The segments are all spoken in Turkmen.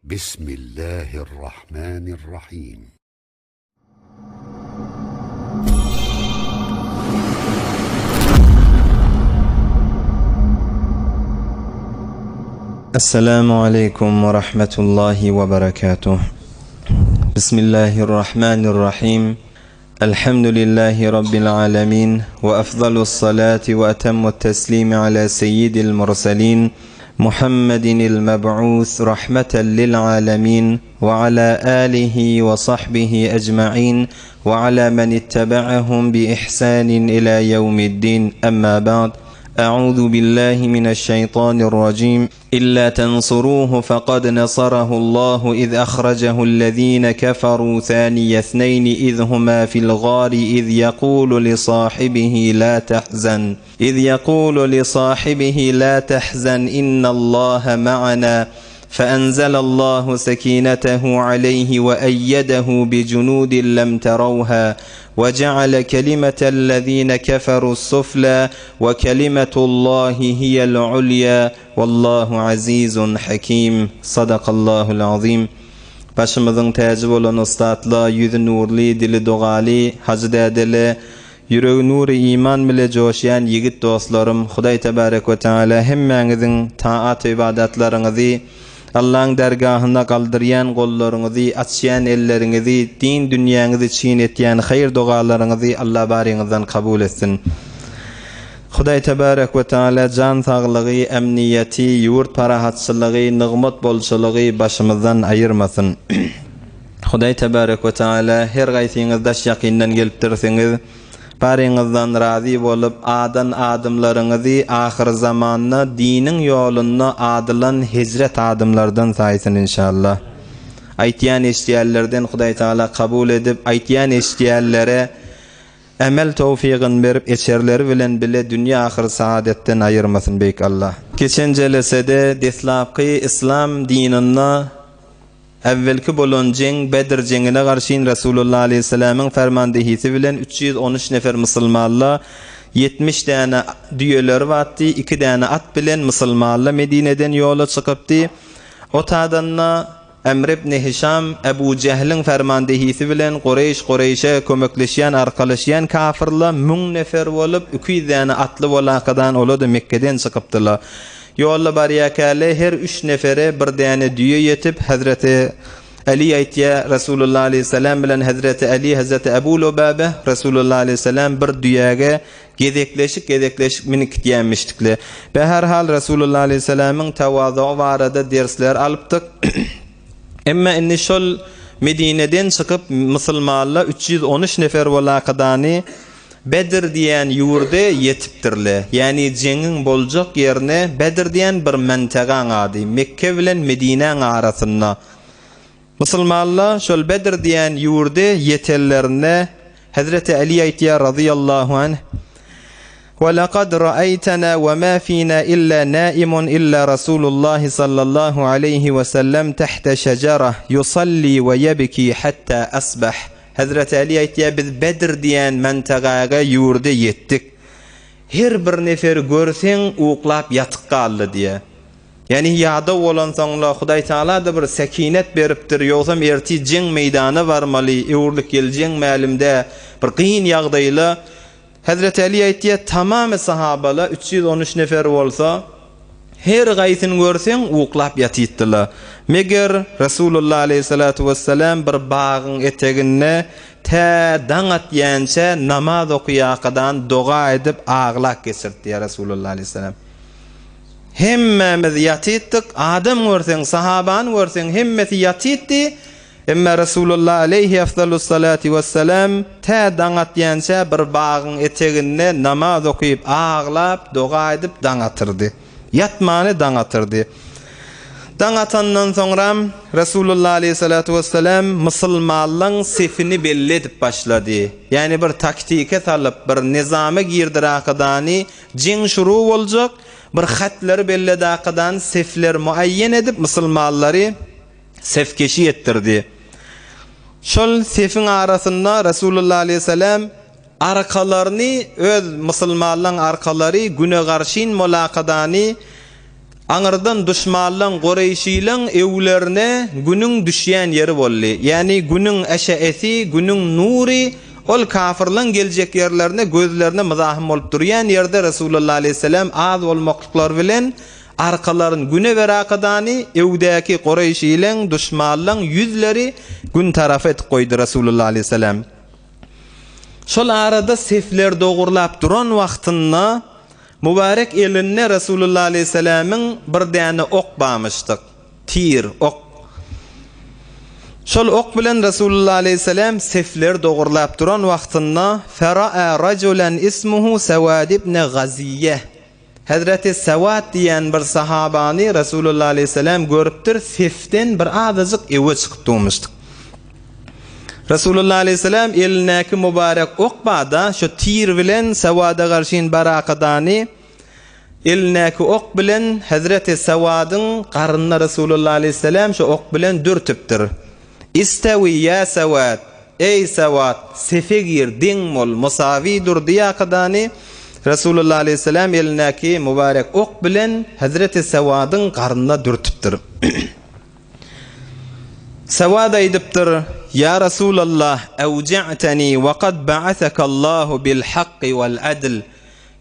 بسم الله الرحمن الرحيم السلام عليكم ورحمة الله وبركاته بسم الله الرحمن الرحيم الحمد لله رب العالمين وأفضل الصلاة وأتم التسليم على سيد المرسلين محمد المبعوث رحمة للعالمين وعلى آله وصحبه أجمعين وعلى من اتبعهم بإحسان إلى يوم الدين أما بعد أعوذ بالله من الشيطان الرجيم إلا تنصروه فقد نصره الله إذ أخرجه الذين كفروا ثاني اثنين إذ هما في الغار إذ يقول لصاحبه لا تحزن إذ يقول لصاحبه لا تحزن إن الله معنا فأنزل الله سكينته عليه وأيده بجنود لم تروها وجعل كلمة الذين كفروا السفلى وكلمة الله هي العليا Wallahu azizun hakim Sadakallahul azim Başymyzyň täji bolan ussatla ýüzi nurly dili dogaly Hajy dädele ýüregi nury iman bile joşýan ýigit dostlarym Hudaý tebarek we teala hemmäňiziň taat ybadatlaryňyzy Allaň dergahynda galdyrýan gollaryňyzy açýan elleriňizi din dünýäňiz üçin etýän haýyr dogalaryňyzy Alla baryňyzdan kabul etsin. Hudaý tebarek we taala jan saglygy, emniýeti, ýurt parahatçylygy, nygmat bolçulygy başymyzdan aýyrmasyn. Hudaý tebarek we taala her gaýsyňyz daş ýakyndan gelipdirsiňiz, baryňyzdan razy bolup, adan adymlaryňyzy ahyrzamanda diniň ýolunda adylan hijret adymlardan saýsyn inşallah. Aýtýan eşdýänlerden Hudaý taala kabul edip, aýtýan eşdýänlere Emel towfygyn berip eçerleri bilen bile dünýe ahyr saadetden aýyrmasyn Beýik Allah. Geçen jelesede deslapky yslam dininde äwwelki bolan jeň Bedr jeňine garşyn Resulullah aleýhissalamyň fermandehisi bilen 313 nefer musulmanla 70 däne düýeleri batdy iki däne at bilen musulmanla Medineden ýola çykypdy. O tadanda Emr ibn Hişam Ebu Jähliň fermandehisi bilen Kureýş Kureýşe kömekleşýän arkalaşýan kafyrla müň nefer bolup 200 däne atly bolakadan ola-da Mekgeden çykypdyla. Ýolda barýakäle her üç nefere bir däne düýe ýetip Hezreti Äli aýtýa Resulullah aleýhissalam bilen Hezreti Äli Hezreti Ebu Lubäbe Resulullah aleýhissalam bir düýäge Gezekleşik-gezekleşik münüp gidýänmişdikle. Beherhal Resulullah aleýhissalamyň tawazugy barada dersler alypdyk. Emma indi şol Medineden çykyp musulmanlar 313 nefer bolakadany Bedr diýen ýurde ýetipdirle. Ýagny jeňiň boljak ýerine Bedr diýen bir mentagaň ady, Mekge bilen Medinäň arasynda. Musulmanlar şol Bedr diýen ýurde ýetenlerinde Hezreti Aly aýtýar razyýallahu anh, Ve lekad ra'aýtena ve ma fina illa naimun illa Rasulullahi sallallahu aleýhi we sellem tahta şejerah yusalli ve ýebki hatta asbah. Hezreti Aly aýtýar, biz Bedr diýen mentagaga ýurde ýetdik. Her bir neferi görseň uklap ýatyk galdy diýýär. Ýagny ýadaw bolansoňla Hudaý Tagala-da bir sekinet beripdir, ýogsam ertir jeň meýdana barmaly, öwrülip geljeň mälim dä, bir gyn ýagdaýla. Hezreti Aly aýtýar, tamamy sahabala 313 nefer bolsa, her gaýsyny görseň uklap ýatytdyla. Meger Resulullah aleýhissalatu wessalam bir bagyň eteginde tä daň atýança namaz okaýakadan doga edip aglap geçirdi diýýär Resulullah aleýhissalam. Hemmämiz ýatytdyk, adam görseň, sahabany görseň hemmesi ýatytdy, emma Resulullah aleýhi afdalussalati wessalam tä daň atýança bir bagyň eteginde namaz okyp, aglap, doga edip daň atyrdy. Ýatmany daň atyrdy. Daň atandan soňram Resulullah aleýhissalatu wessalam musulmanlaň sefini belli edip başlady. Ýagny bir taktike salyp, bir nizama girdirakadany Jeň şuru boljak, bir hatlary belledakadan sefler muaýýen edip musulmanlary sefkeşi etdirdi. Şol sefiň arasynda Resulullah aleýhissalam arkalaryny öz musulmanlaň arkalary güne garşyn molakadany. Aňyrdan duşmanlaň, Kureýşileň öwlerine Günüň düşýän ýeri boldy. Ýagny Günüň eşeesi, Günüň nury ol kafyrlaň geljek ýerlerine gözlerine myzahym bolup durýan ýerde Resulullah aleýhissalam az bolmaklyklary bilen arkalaryn Güne berakadany öwdäki Kureýşileň, duşmanlaň ýüzleri Gün tarapa edip goýdy Resulullah aleýhissalam. Şol arada sefler dogurlap duran wagtynda Mübärek elinde Resulullah aleýhissalamyň bir däne ok bamyşdyk. Tir, ok. Şol ok bilen Resulullah aleýhissalam sefleri dogurlap duran wagtynda Fera'a rajulan ismuhu Sewad ibn Gaziýe. Hezreti Sewad diýen bir sahabany Resulullah aleýhissalam görüpdir, sefden bir azajyk öwe çykyp durmuşdyk. Resulullah aleýhissalam elindäki mübarek ok bada şo tir bilen Sewada garşyn barakadany elindäki ok bilen Hezreti Sewadyň garnyna Resulullah aleýhissalam şo ok bilen dürtüpdir. Istewi ýa Sewad, Eý Sewad, sefe gir, deň bol, musawi dur diýakadany Resulullah aleýhissalam elindäki mübarek ok bilen Hezreti Sewadyň garnyna dürtüpdir. Sewad aýdypdyr, Ýa Resulallah, awja'tani we kad ba'asakallahu bil hakky wal adl.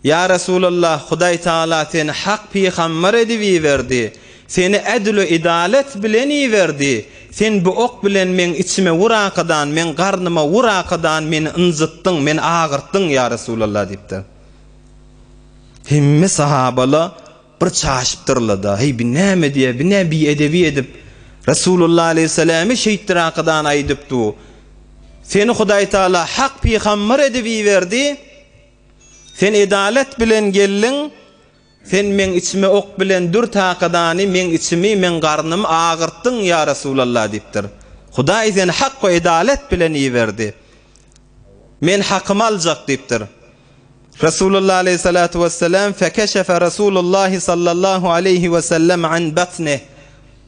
Ýa Resulallah, Hudaý Tagala seni hak pygamber edip iberdi. Seni adl we edalet bilen iberdi. Sen bu ok bilen meň içime wurakadan, meň garnyma wurakadan meni ynjytdyň, meni agyrtdyň, ýa Resulallah diýipdir. Hemme sahabala Bir çaşypdyrlar-da, Heý, bi näme diýýär, bi nä biedebi edip, Resulullah aleýhissalamy şeýtdirakadan aýdyp du. Seni Hudaý Taala hak pygamber edip iberdi. Sen edalet bilen geldiň. Sen meň içime ok bilen dürt hakadany, meň içimi, meň garnymy agyrtdyň, ýa Resulallah diýipdir. Hudaý seni hak we edalet bilen iberdi. Men hakymy aljak diýipdir. Resulullah aleýhissalatu wessalam, Fekeşefe Resulullahi sallallahu aleýhi wesellem an batnih.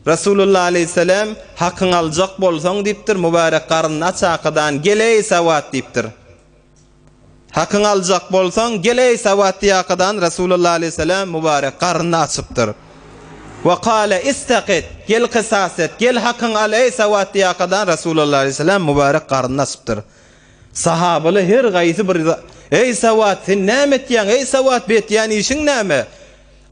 Resulullah aleýhissalam, Hakyňy aljak bolsaň diýipdir, mübärek garnyny aç akadan, gel-eý Sawat diýipdir. Hakyňy aljak bolsaň, gel-eý Sawat diýakadan Resulullah aleýhissalam mübärek garnyny açypdyr. We kale istakit, gel kysas et, gel hakyňy al-eý Sawat diýakadan Resulullah aleýhissalam mübärek garnyny açypdyr. Sahabalar her gaýsy bir Eý Sawat, sen näme etýäň? Eý Sawat, bu etýän işiň näme?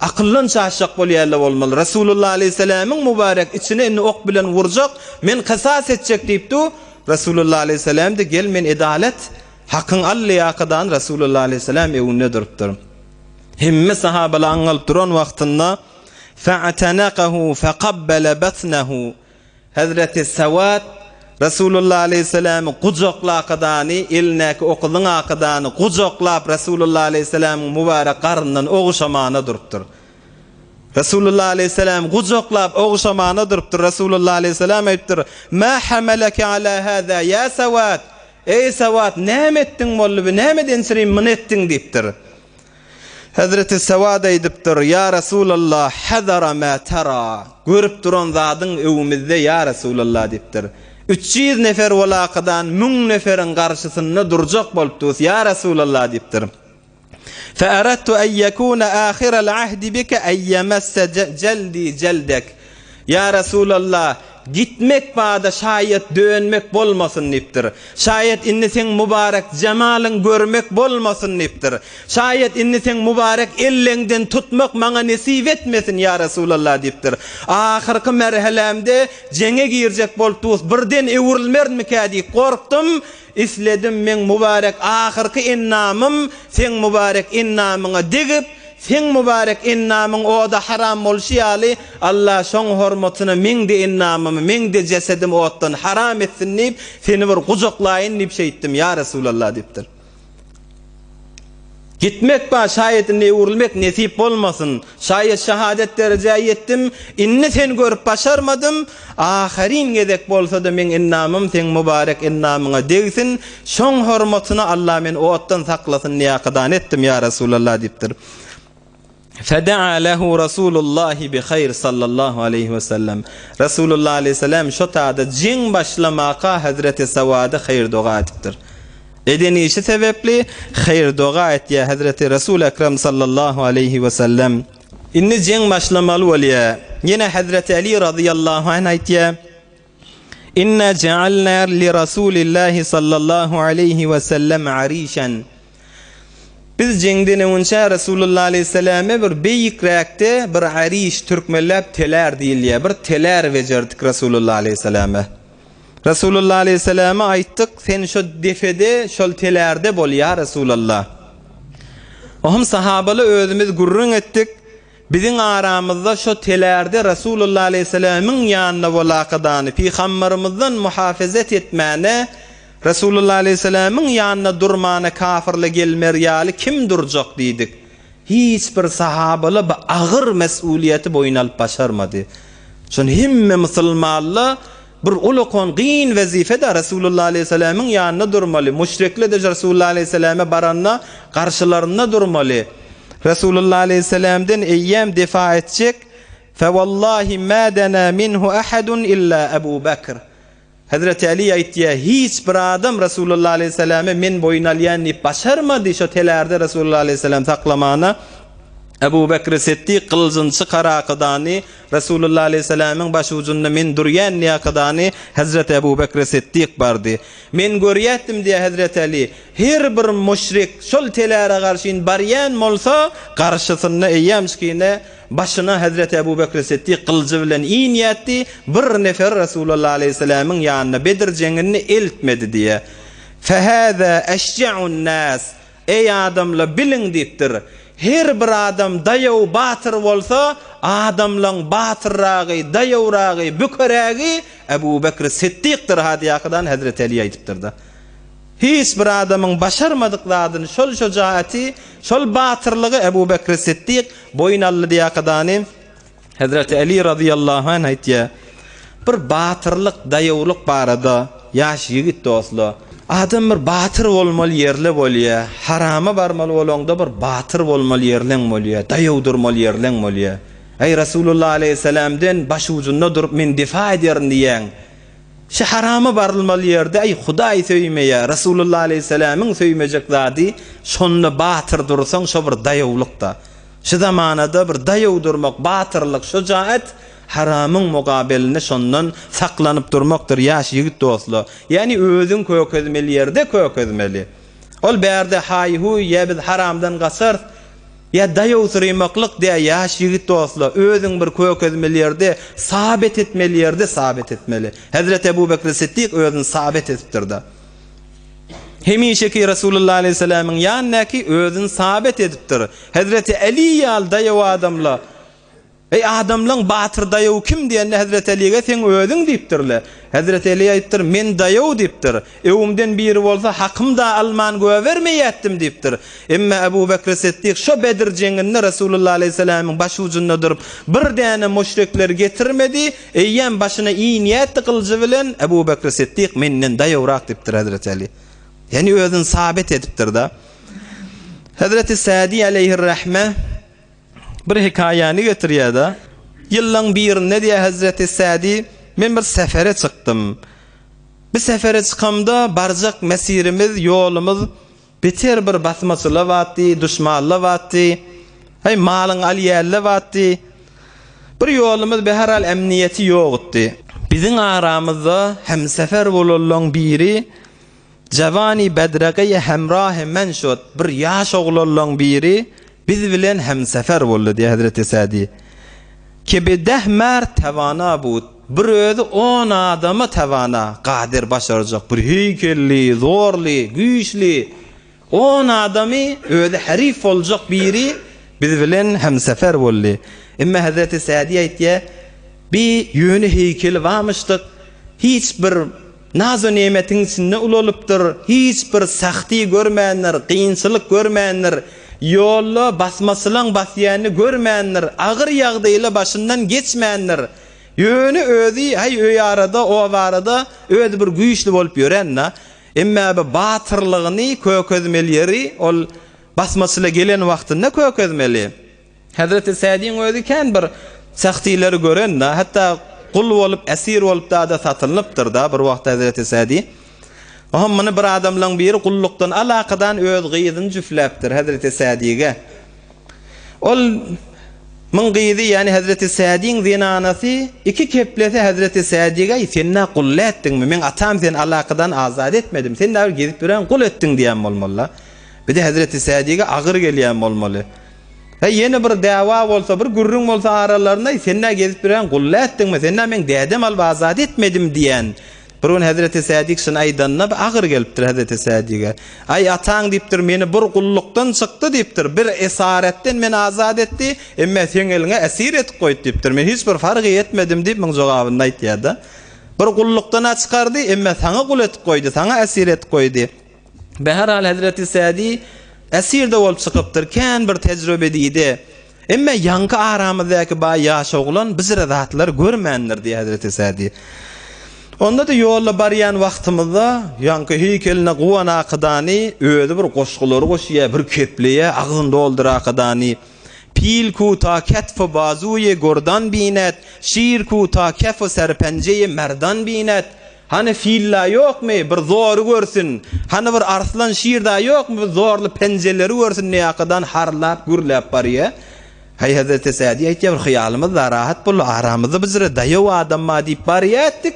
Akyldan çaşjak bolýarlar bolmaly. Resulullah aleýhissalamyň mübarek içine indi ok bilen urjak, men kysas etjek diýip dur. Resulullah aleýhissalam-da gel men edalet, hakyňy al diýakadan Resulullah aleýhissalam öňünde durupdyr. Hemme sahabalar aňňalyp duran wagtynda Fa'tanakahu faqabbala batnahu Hezreti Sewat Resulullah aleýhissalamy gujaklakadany, elindäki okuzyň akadany gujaklap Resulullah aleýhissalamyň mübärek garyndan ogşamana durupdyr. Resulullah aleýhissalam gujaklap ogşamana durupdyr. Resulullah aleýhissalam aýdypdyr, Ma hamalaka ala haza ýa Sewat? Eý Sewat, näme etdiň boldy bu, nämeden çyrin muny etdiň diýipdir. Hezreti Sewad aýdypdyr, Ýa Resulallah, hazara ma tara, görüp duran zadyň öwümizde ýa Resulallah diýipdir. 300 nefer bolakadan 1000 neferiň garşysynda durjak bolup dus, ýa Resulallah diýipdir. Fe aradtu en yekuna ahiral ahdi bike en yemesse jeldi jeldek. Ýa Resulallah, gitmek bada şaýat dönmek bolmasyn diýipdir. Şaýat indi seň mübarek jemalyň görmek bolmasyn diýipdir. Şaýat indi seň mübarek elleňden tutmak maňa nesip etmesin ýa Resulallah diýipdir. Ahyrky merhelämde jeňe girjek bolup dus birden öwrülmerinmikä diýip gorkdum, isledim meň mübarek ahyrky ennamym seň mübarek ennamyňa degip, Seň mübarek ennamyň oda haram bolşy ýaly, Alla şoň hormatyna meň-de ennamymy, meň-de jesedimi otdan haram etsin diýip, seni bir gujaklaýyn diýip şeýtdim, ýa Resulallah diýipdir. Gitmek bar, şaýat indi öwrülmek nesip bolmasyn. Şaýat şahadet derejä ýetdim, indi seni görüp başarmadym, ahyryn gezek bolsa-da meň ennamym seň mübarek ennamyňa degsin, Şoň hormatyna Alla meni otdan saklasyn diýakadan etdim, ýa Resulallah diýipdir. Fedaa lehu Rasulullahi bi haýr sallallahu aleýhi we sellem. Resulullah aleýhissalam şo tada jeň başlamaka Hezreti Sawada haýyr doga edipdir. Eden işi sebepli haýyr doga etýär Hezreti Resul Ekrem sallallahu aleýhi we sellem. Indi jeň başlamaly bolýar. Ýene Hezreti Äli razyýallahu anh aýtýar, Inna ja'alna li Rasulillahi sallallahu aleýhi we sellem arişen. Biz jeňden öňünçä Resulullah aleýhissalame bir beýikräkde bir ariş, türkmenläp telär diýilýär, bir telär bejerdik Resulullah aleýhissalame. Resulullah aleýhissalama aýtdyk, sen şo depede, şol telärde bol ýa Resulallah. Ohm sahabaly özümiz gürrüň etdik, biziň aramyzda şo telärde Resulullah aleýhissalamyň ýanynda bolakadany, pygambarymyzdan muhafezet etmäne, Resulullah aleýhissalamyň ýanynda durmana kafyrla gelmer ýaly kim durjak diýdik. Hiç bir sahabaly bu agyr mes'uliýeti boýun alyp başarmady. Şony hemme musulmanla bir ulakan gyn wezife-de Resulullah aleýhissalamyň ýanynda durmaly, müşrikler-de Resulullah aleýhissalama baranda garşylarynda durmaly. Resulullah aleýhissalamdan eýýäm defa etjek, Fewallahi ma dana minhu ahadun illa Ebu Bekr. Hezreti Äli aýtýar, Hiç bir adam Resulullah aleýhissalame men boýun alýan diýip başarmady, şo telärde Resulullah aleýhissalam saklamana Ebu Bekri Siddik gylyjyny çykarakydany, Resulullah aleýhissalamyň başujunda men durýan diýakydany Hezreti Ebu Bekri Siddik bardy. Men görýätdim diýýär Hezreti Äli, her bir müşrik şol teläre garşyn barýan bolsa, garşysynda eýýämşkine Başyna hezreti Ebu Bekri Siddik gylyjy bilen inýätdi, bir nefer Resulallah aleýhissalamyň ýanyna Bedr jeňinde eltmedi diýýär. Fehâzâ eşje'un-nâs, Eý adamlar, biliň diýipdir. Her bir adam daýaw batyr bolsa, adamlaň batyrragy, daýawragy, bükerägi Ebu Bekri Siddikdir ha diýýärkadan hezreti Äli aýdypdyr-da. Hiç bir adamyň başarmadyk zadyny şol şojaati, şol batyrlygy Ebu Bekri Siddik boýun aldy diýakadany Hezreti Äli razyýallahu anh aýtýar. Bir batyrlyk, daýawlyk barada ýaş ýigit dostlar. Adam bir batyr bolmaly ýerle bolýar. Harama barmaly bolaňda bir batyr bolmaly ýerleň bolýar, daýaw durmaly ýerleň bolýar. Eý Resulullah aleýhissalamden başujunda durup men defa ederin diýýäň. Şi harama barylmaly ýerde aý Hudaý söýmeýär, Resulullah aleýhissalamyň söýmejek zady şonda batyr dursaň şo bir daýawlykda. Şi zamanada bir daýaw durmak batyrlyk şojaat haramyň mugabelinde şondan saklanyp durmakdyr ýaş ýigit dostlar. Ýani özüň kökezmeli ýerde kökezmeli. Ol bärde haý-huý ýa biz haramdan gaçarys Ýa daýawsyrymaklyk dä ýaş ýigit dostla, özüň bir kökezmeli ýerde, sabet etmeli ýerde sabet etmeli. Hezreti Ebu Bekri Siddik özüni sabet edipdir-de. Hemişeki Resulullah aleýhissalamyň ýanyndaky özüni sabet edipdir. Hezreti Äli ýaly daýaw adamla, Eý, adamlaň batyr daýawy kim diýende Hezreti Älige seň özüň diýipdirle. Hezreti Äli aýypdyr, Men daýaw diýipdir. Öwümden biri bolsa hakym-da alman göbermeýätdim diýipdir. Emma Ebu Bekri Siddik şo Bedr jeňinde Resulullah aleýhissalamyň başujunda durup bir däne müşrikleri getirmedi, eýýäm başyna inýätdi gylyjy bilen, Ebu Bekri Siddik menden daýawrak diýipdir Hezreti Äli. Ýagny özüni sabit edipdir-de. Hezreti Sädi aleýhirrahme Bir hekaýany getirýär-de. Ýyllaň birinde diýýär Hezreti Sädi, men bir sefere çykdym. Bir sefere çykamda barjak mesirimiz, ýolumyz beter bir basmaçyla batdy, duşmanla batdy. Heý, malyň alýärle batdy. Bir ýolumyz beherhal emniýeti ýokdy. Biziň aramyzda hemsefer bolanlaň biri Jawany bedregeýe hemrahy men şod, bir ýaş oglanlaň biri biz bilen hemsefer boldy diýýär Hezreti Sädi. Ki bi deh merd tewana bud, bir özi on adama tewana, gadyr, başarjak, bir heýkelli, zorly, güýçli, on adamy özi herif boljak biri biz bilen hemsefer boldy. Emma Hezreti Sädi aýtýar, Bi ýöne heýkeli barmyşdyk, hiç bir Naz-u-nemetiň içinde ulalypdyr, hiç bir sahty görmändir, kynçylyk görmändir, ýolda basmaçylaň basýanyny görmändir, agyr ýagdaýla başyndan geçmändir. Ýöne özi, häý, öý arada, oba arada özi bir güýçli bolup ýören-dä. Emma bu batyrlygyny kökezmeli ýeri ol basmaçyla gelen wagtynda kökezmeli. Hezreti Sädiň özi kän bir sähtileri gören-de, hatda gul bolup, esir bolup da-da satylynypdyr-da bir wagt Hezreti Sädi. Ohm muny bir adamlaň biri gullukdan alakadan öz gyzyny jüfläpdir Hezreti Sädige. Ol. Muň gyzy, ýagny Hezreti Sädiň zenanasy iki keplese Hezreti Sädige, Eý, sen-nä gul etdiňmi? Meň atam seni alakadan azat etmedimi? Sen-nä bir gezip ýören gul etdiň diýen bolmaly-la. Bir-de Hezreti Sädige agyr gelýän bolmaly. Heý, ýene bir dawa bolsa, bir gürrüň bolsa aralarynda, Eý, sen-nä gezip ýören gul etdiňmi? Sen-nä meň dädem alyp azat etmedimi diýen. Bir gün Hezreti Sädik şuny aýdanda, bir agyr gelipdir Hezreti Sädige. Aý, ataň diýipdir, meni bir gullukdan çykdy diýipdir, bir esaretden meni azat etdi, emme seň eliňe esir edip goýdy diýipdir, men hiç bir fargy etmedim diýip, muň jogabyny aýtýar-da. Bir gullukdan-a çykardy, emme saňa gul edip goýdy, saňa esir edip goýdy. Beherhal Hezreti Sädi esir-de bolup çykypdyr, kän bir tejrübe diýdi. Emme ýaňky aramyzdaky baý ýaş oglan bijire zatlar görmändir diýýär Hezreti Sädi. Onda-da ýolda barýan wagtymyzda ýaňky heýkeline guwan akydany özi bir goşgulary goşýar, bir kepleýär, agzyny doldur akydany. Pil ku ta ketf-u bazuýy gurdan binet, şir ku ta kef-u serpenjeýi merdan binet. Hany fil-la ýokmy, bir zory görsün, hany bir arslan şir-da ýokmy, bir zorly penjeleri görsün diýýärkadan harlap, gürläp barýa. Haý, Hezreti Sädi aýtýar, bir hyýalymyz-da rahat boldy, aramyzda bizre daýaw adam bar diýip barýardyk.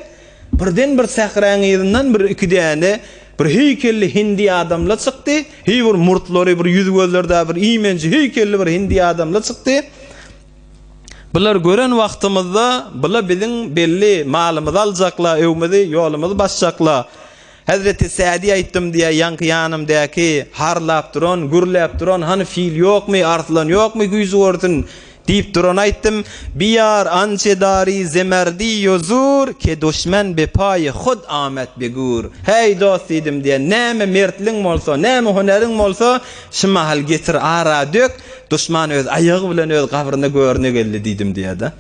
Birden bir sähräň yzyndan bir iki däne bir heýkelli hindi adamla çykdy. Heý bir murtlary, bir ýüz-gözleri-de bir iýmenji heýkelli bir hindi adamla çykdy. Bular gören wagtymyzda bula biziň belli malymyzy aljakla, öwmüzi, ýolumyzy basjakla. Hezreti Sädi aýtdym diýýär, ýaňky ýanymdäki harlap duran, gürläp duran, hany fil ýokmy, arslan ýokmy güýji görsün diýip durany aýtdym. Biýar ançe dari zemerdi ýozur, ke duşmen be paýy hud amet be gur. Häý dost diýdim diýýär, näme mertliň bolsa, näme hünäriň bolsa, şu mahal getir ara dök, Duşman öz aýagy bilen öz gabryna görüne geldi diýdim diýýär-de.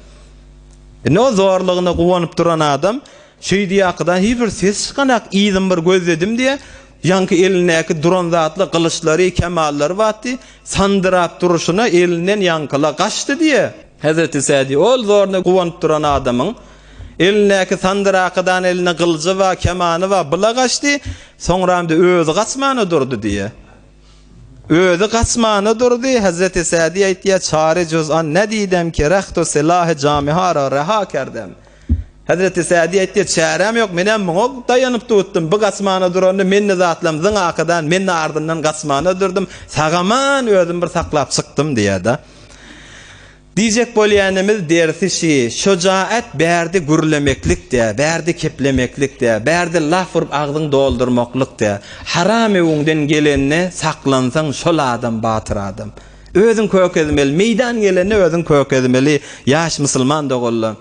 Indi o zorlugyna guwanyp duran adam şeýdiýakydan hiç bir ses çykanak, yzym bir gözledim diýýär. Ýaňky elindäki duran zatly gylyçlary, kemallary batdy, sandyrap durşuna elinden ýaňkyla gaçdy diýýär. Hezreti Sädi ol zoruna guwanyp duran adamyň elindäki sandyrakydan elinde gylyjy bar, kemany bar, byla gaçdy, soňram-da özi gaçmana durdy diýýär. Özi gaçmana durdy. Hezreti Sädi aýtýar, Çare juz an ne didem ki rehtu silahy jamiha ra reha kerdem. Hezreti Sädi aýtýar, Çäräm ýok, menem muňa daýanyp tutdum. Bu gaçmana duranda men-de zatlam zyň akadan, men-de ardyndan gaçmana durdum. Sag-aman özüm bir saklap çykdym diýýär-de. Diýjek bolýanymyz dersi şi, şojaat bärde gürlemeklik dä, bärde keplemeklik dä, bärde laf urup agzyň doldurmaklyk dä. Haram öwüňden gelende saklansaň şol adam batyr adam. Özüň kökezmeli, meýdan gelende özüň kökezmeli ýaş musulman doganlar.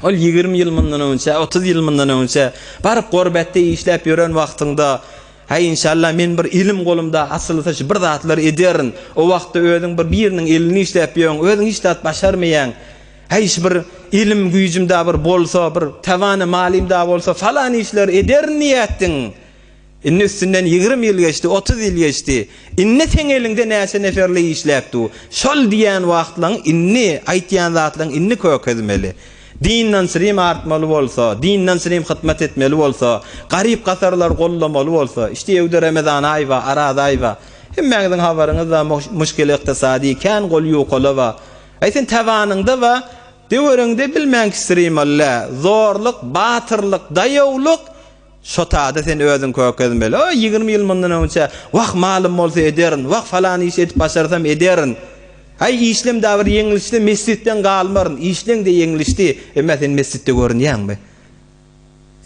Ol 20 ýyl mundan öňçe, 30 ýyl mundan öňçe baryp gurbetde işläp ýören wagtyňda, Häý, inşallah, men bir elim golumda açylsa şu bir zatlar ederin. O wagtda özüň bir biriniň elini işläp ýöň, özüň hiç zat başarmaýaň. Häý, şu bir elim güýjüm da bir bolsa, bir tabany malym da bolsa falan işleri ederin diýätdiň. Indi üstünden 20 ýyl geçdi, 30 ýyl geçdi. Indi seň eliňde näçe neferli işläp dur. Şol diýýän wagtlaň indi, aýtýan zatlaň indi kökezmeli. Dinden srym artmaly bolsa, dinden srym hytmat etmeli bolsa, garyp-gasarlary gollamaly bolsa, işte ewde Remezan aý bar, Araz aý bar. Hemmäňiziň habaryňyz bar, muşkil ykdysady, kän gol ýukala bar. Aý sen tabanyňda bar, döwereňde bilmän kisrimalla, zorluk, batyrlyk, daýawlyk, Şo tada sen özüň kökezmeli. O, 20 ýyl mundan öňçe, Wah, malym bolsa ederin, wah, falan iş edip başarsam ederin. Haý, işlem da bir ýeňlişse mesjitden galmaryn. Işleň-de ýeňlişdi. Emma sen mesjitde görünýäňmi?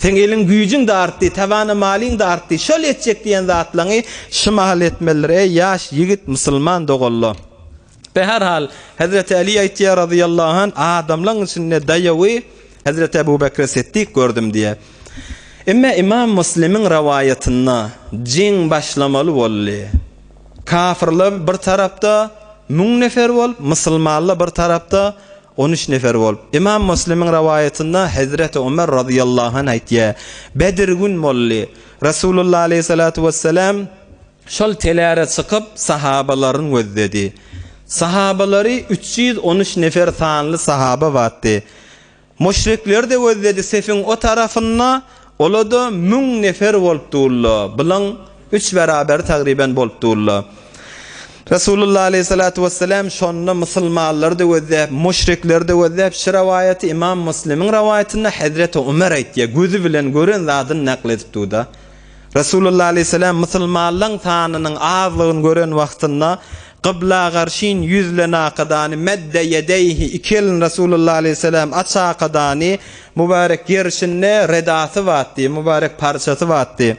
Seň eliň güýjüň-de artdy, tabana malyň-da artdy. Şol etjek diýen zatlaňy şu mahal etmelidir. Eý, ýaş ýigit, musulman doganlar! Beherhal, Hezreti Äli aýtýar razyýallahu anh, adamlaň içinde daýawy Hezreti Ebu Bekre Setdik gördüm diýýär. Emme Imam Muslimiň rowaýatynda jeň başlamaly boldy. Kafyrlar bir tarapda müň nefer bolup, musulmanlar bir tarapda on üç nefer bolup. Imam Muslimiň rowaýatynda Hezreti Ömer razyýallahu anh aýtýar, Bedir gün boldy. Resulullah aleýhissalatu wessalam Şol teläre çykyp, sahabalaryny gözledi. Sahabalary 313 nefer sanly sahaba batdy. Müşrikleri-de gözledi sefiň o tarapynda, ola-da 1000 nefer bolup durla, bulaň üç beraberi tagryben bolup durla. Resulullah aleýhissalatu wessalam şonda musulmanlary-da gözläp, müşrikleri-de gözläp, şu rowaýaty Ymam Muslimiň rowaýatynda Hezreti Ömer aýtýar, gözi bilen gören zadyny nakl edip dur-da. Resulullah aleýhissalam musulmanlaryň sanynyň azlygyny gören wagtynda kybla garşyn ýüzlenakadany medde ýedeýhi iki elini Resulullah aleýhissalam açakadany mübärek gerşinde redasy batdy, mübärek parçasy batdy.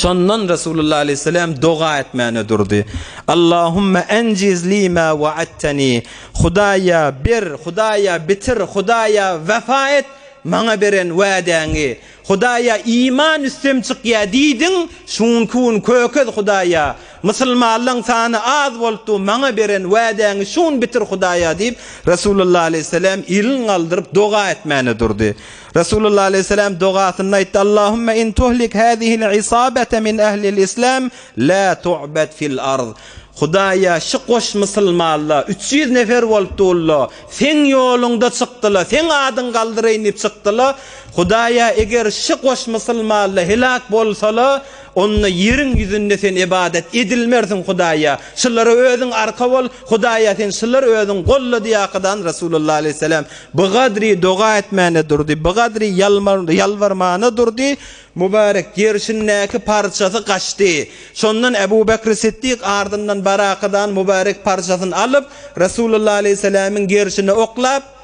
Şondan Resulullah aleýhissalam doga etmäne durdy. Allahumma enjiz li ma wa'adtani. Hudaýa ber, Hudaýa bitir, Hudaýa wefa et maňa beren wädäňi. Hudaýa iman üstem çykýa diýdiň, şunki gün kökez Hudaýa. Musulmanlaň sany az bolupdy, maňa beren wädäňi şun bitir Hudaýa diýip, Resulullah aleýhissalam elini galdyryp doga etmäne durdy. Resulullah aleýhissalam dogasynda aýtdy, Allahümme in tuhlik hazihil isabete min ehlil islam la tu'bed fil ard. Hudaýa şu goş musulmanla 300 nefer bolup durla, seň ýoluňda çykdyla, seň adyň galdyraýyn diýip çykdyla. Hudaýa eger şu goş musulmanla helak bolsala, Onda ýeriň ýüzünde sen ybadat edilmersiň Hudaýa, şulara özüň arka bol, Hudaýa sen şulary özüň golla diýakadan Resulullah aleýhissalam bigadry doga etmäne durdy, bigadry ýalbarmana durdy, mübarek gerşindäki parçasy gaçdy. Şondan Ebu Bekri Siddik ardyndan barakadan mübarek parçasyny alyp, Resulullah aleýhissalamyň gerşine oklap,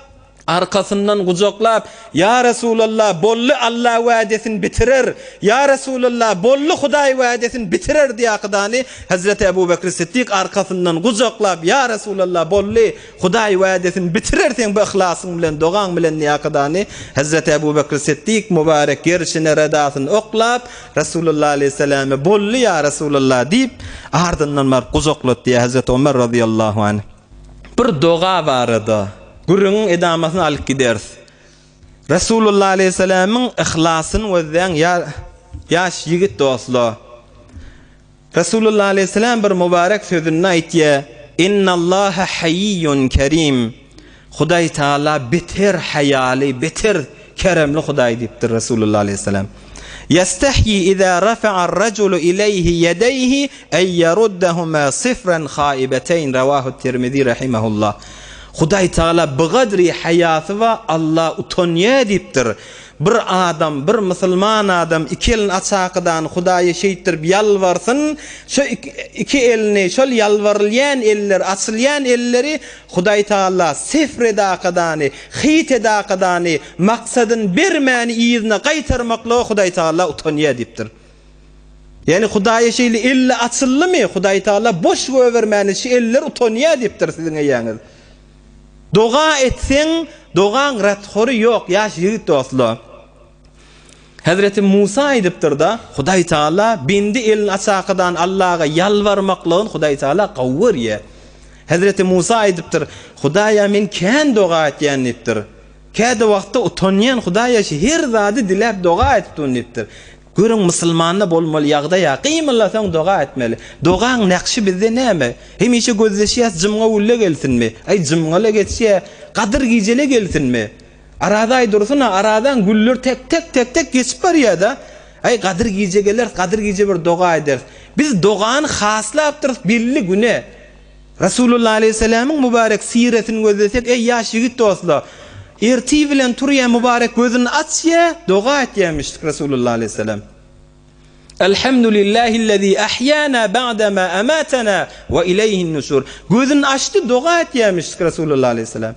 Arkasyndan gujaklap, Ýa Resulallah, bolly Alla wädesini bitirer! Ýa Resulallah, bolly Hudaý wädesini bitirer diýakydany Hezreti Ebu Bekri Siddik arkasyndan gujaklap, Ýa Resulallah, bolly Hudaý wädesini bitirer seň bu yhlasyň bilen, dogaň bilen diýakydany Hezreti Ebu Bekri Siddik mübarek gerşine redasyny oklap, Resulallah aleýhissalame, Bolly ýa Resulallah diýip, ardyndan baryp gujaklady diýýär Hezreti Omer razyýallahu anh. Bir doga barada gürrüňiň edamasyny alyp gideris. Resulullah aleýhissalamyň yhlasyny gözläň ýa ýaş ýigit dostlar. Resulullah aleýhissalam bir mübarek sözünde aýtýar, Innallaha haýýun kerim. Hudaý Taala beter haýaly, beter keremli Hudaý diýipdir Resulullah aleýhissalam. Ýestehýi iza rafa'ar rajulu ileýhi ýedeýhi en ýeruddehuma sifren haibeteýn Rawahu Tirmizi rahimehullah. Hudaý Tagala bigadri haýasy bar Alla utanýa diýipdir. Bir adam, bir musulman adam iki elini açakydan Hudaýa şeýtdirip ýalbarsyn, şo iki elini, şol ýalbarylýan eller, açylýan elleri Hudaý Tagala sifr edakadany, hyt edakadany, maksadyny bermäni yzyna gaýtarmaklyga Hudaý Tagala utanýar diýipdir. Ýagny Hudaýa şeýle elle açyldymy, Hudaý Tagala boş goýbermäni şu eller utanýar diýipdir siziň eýäňiz. Doga etseň, dogaň rathory ýok, ýaş ýigit dostlar. Hezreti Musa aýdypdyr-da, Hudaý Tagala bendi elini açakadan Allaga ýalbarmaklygyny Hudaý Tagala gowy görýär. Hezreti Musa aýdypdyr, Hudaýa men kän doga etýän diýipdir. Käde wagtda utanýan Hudaýa şu her zady diläp doga edip durun diýipdir. Görüň musulmanda bolmaly ýagdaýa gymyllasaň doga etmeli. Dogaň nakşy bizde näme? Hemişe gözleşýäs jymga gülle gelsinmi? Aý jymgala geçýä, gadyr gijele gelsinmi? Arazaý dursun-a, arazaň gülleri tek-tek, tek-tek geçip barýa-da. Aý, Gadyr gije geleris, Gadyr gije bir doga ederis. Biz dogany haslapdyrys belli güne. Resulullah aleýhissalamyň mübarek siresini gözlesek, eý, ýaş ýigit dostlar, ertir bilen turýa, mübarek gözüni açýa, doga etýämişdik Resulullah aleýhissalam. Elhamdülillahillezî ahýana ba'dema ematena we ileýhin nuşur. Gözüni açdy, doga etýämişdik Resulullah aleýhissalam.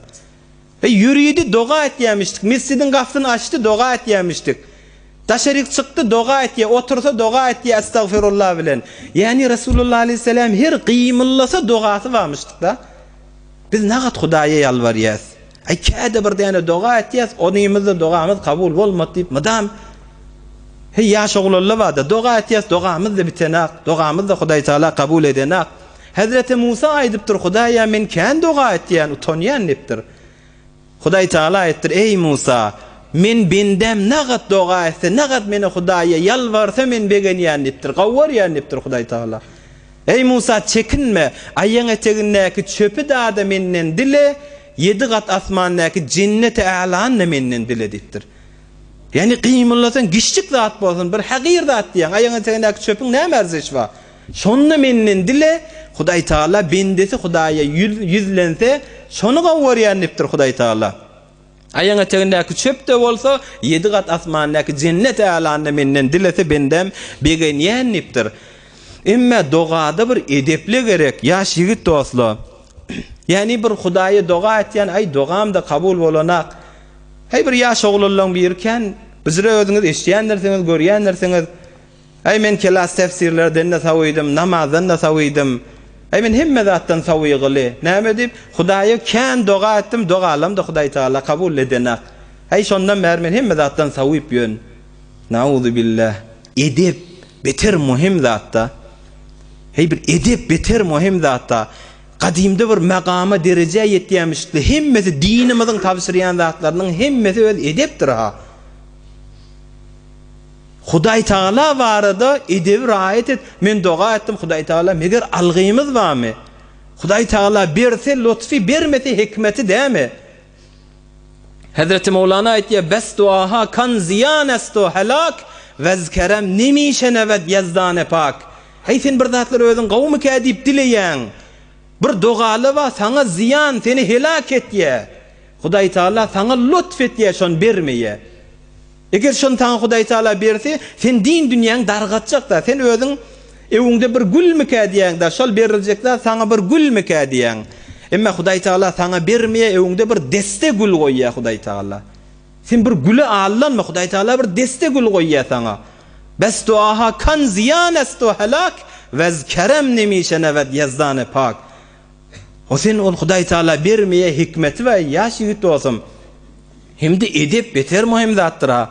Eý, ýöridi, doga etýämişdik. Mesjidiň gapysyny açdy, doga etýämişdik. Daşaryk çykdy, doga etýär, otursa doga etýär Estagfirullah bilen. Ýagny Resulullah aleýhissalam her gymyldasa dogasy barmyşdyk-da. Biz nagat Hudaýa ýalbarýas. Aý, käde bir däne doga etýäs, onymyzda dogamyz kabul bolmady diýip mydam Heý, ýaş oglanlar barda, doga etýäs, dogamyz-da bitenak, dogamyz-da Hudaý Tagala kabul edenak. Hezreti Musa aýdypdyr, Hudaýa men kän doga etýän, utanýan diýipdir. Hudaý Tagala aýypdyr, Eý Musa, men bendäm nagat doga etse, nagat meni Hudaýa ýalbarsa men begenýän diýipdir, gawarýan diýipdir Hudaý Tagala. Eý Musa, çekinme, aýaň etegindäki çöpi dada menden dile, ýedi gat asmandaky jenneti älany-da menden dile diýipdir. Ýagny gymyldasaň giçjik zat bolsun, bir hagyr zat diýýäň, aýaň etegindäki çöpüň näme arzişi bar? Şonda menden dile, Hudaý Tagala bendesi Hudaýa ýüzlense, şony gowy görýän diýipdir Hudaý Tagala. Aýyň etegindäki çöp-de bolsa, ýedi gat asmandaky jennet älanda menden dilese bendäm begenýän diýipdir. Emme dogada bir edepli gerek, ýaş ýigit dostlar. Ýagny bir Hudaýa doga etýän, aý dogamda kabul bolanak. Heý bir ýaş oglanlaň biri kän, bizre özüňiz eşidýändirsiňiz, görýändirsiňiz. Äý men kelas tefsirlerden-de sawydym, namazdan-da sawydym. Äý men hemme zatdan sawygyly. Näme diýip, Hudaýa kän doga etdim, dogalamda Hudaý Tagala kabul edenak. Äý şondan bäri men hemme zatdan sawyp ýörün. Nauzubillah. Edep beter muhim zatda. Heý bir edep beter muhim zatda. Gadymda bir magama derejä ýetýämişdi. Hemmesi dinimiziň tabşyrýan zatlarynyň hemmesi öz edepdir-ha. Hudaý Tagala barada edebi raýat et, men doga etdim, Hudaý Tagala meger algymyz barmy? Hudaý Tagala berse lutfy, bermese hikmeti dämi? Hezreti Mowlana aýtýar, Bes duaha kan ziýan esto helak, wez kerem nemişenewed ýezdane pak. Heý sen bir zatlar özüň gowumykä diýip dileýäň. Bir dogaly bar, saňa zyýan, seni helak etýär. Hudaý Tagala saňa lutf etýär, şony bermeýär. Eger şony saňa Hudaý Tagala berse, sen din dünýäňi dargatjak-da. Sen özüň öňüňde bir gülmikä diýýäň-de, şol beriljek zat saňa bir gülmikä diýýäň. Emma Hudaý Tagala saňa bermeýär, öňüňde bir desse gül goýýar Hudaý Tagala. Sen bir güle aldanma, Hudaý Tagala bir desse gül goýýar saňa. Bes duaha kan zyýan esto helak, wez kerem nemişenewed Ýezdany pak. O sen ol Hudaý Tagala bermeýär hikmeti bar, ýaş ýigit dostum. Hem-de edep beter möhüm zatdyr-a.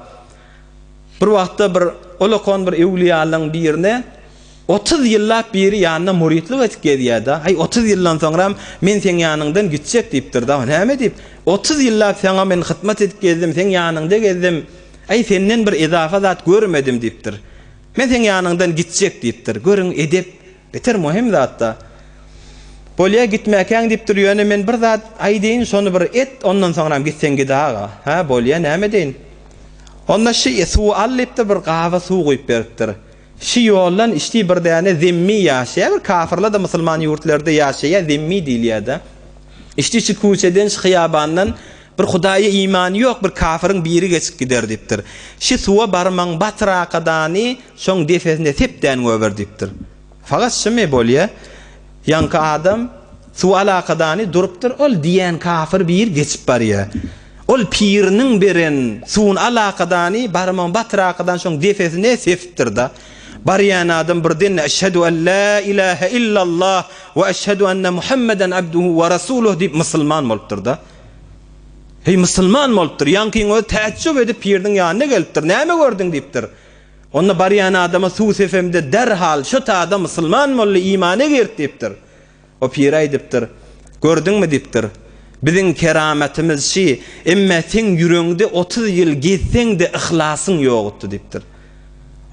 Bir wagtda bir ulakan bir öwlüýalaryň birine 30 ýyllap biri ýanyna muritlik edip gezýär-de. Aý, 30 ýyldan soňram men seň ýanyňdan gitjek diýipdir-de. Näme diýip? 30 ýyllap saňa men hytmat edip gezdim, seň ýanyňda gezdim. Aý, senden bir ezafa zat görmedim diýipdir. Men seň ýanyňdan gitjek diýipdir. Görüň, edep Beter möhüm zatda. Bolýa gitmäkäň diýipdir ýöne men bir zat aýdaýyn şony bir et ondan soňram gitseň git aga. Hä bolýa näme edeýin. Onda şi suwy al diýipdir bir gaba suw guýup beripdir. Şi ýoldan içdi bir däne zemmi ýaşaýa bir kafyrlar-da musulman ýurtlarda ýaşaýa zemmi diýilýädä. Içdi şi küçeden şi hyýabandan bir hudaýa imany ýok bir kafyryň biri geçip gider diýipdir. Şi suwa barmaň batyrakadany Şoň depesinde sepdän göber diýipdir. Fakat şumy bolýa? Ýaňky adam suw alakadany durupdyr, ol diýen kafir bir geçip barýa. Ol piriniň beren suwun alakadany barmagyny batyrakadan şoň depesine sepipdir-da. Barýan adam birden Eşhedü en la ilahe illallah we eşhedü enne Muhammeden abduhu we rasuluh diýip musulman bolupdyr-da. Heý musulman bolupdyr. Ýaňkyň özi täjjüp edip piriniň ýanyna gelipdir. Näme gördüň diýipdir. Onda barýan adama suw sepemde derhal şo tada musulman boldy, imana girdi diýipdir. O pir aýdypdyr, Gördüňmi diýipdir. Biziň keramatymyz şi, emme seň ýüregiňde 30 ýyl gezseň-de yhlasyň ýokdy diýipdir.